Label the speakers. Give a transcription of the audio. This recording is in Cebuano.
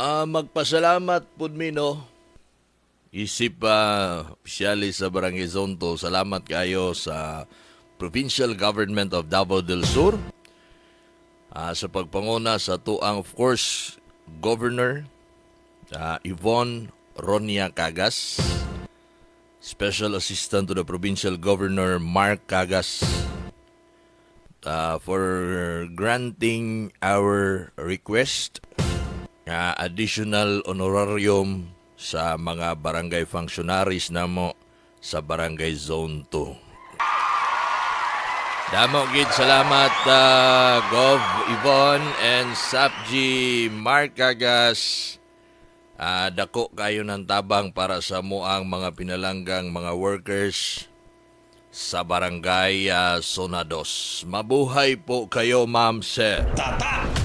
Speaker 1: Magpasalamat pud mi, no? Isip opisyalis sa Barangay Zone 2, salamat kayo sa Provincial Government of Davao del Sur sa pagpanguna sa atuang, of course, Governor Yvonne Ronia Cagas, Special Assistant to the Provincial Governor Mark Cagas, for granting our request nga additional honorarium sa mga barangay functionaries namo sa Barangay Zone 2. Damo gid salamat, Gov Yvonne and SAPG Mark Cagas. Dako kayo ng tabang para sa amoang mga pinalanggang mga workers sa Barangay Zona Dos. Mabuhay po kayo, ma'am, sir.
Speaker 2: Tatak!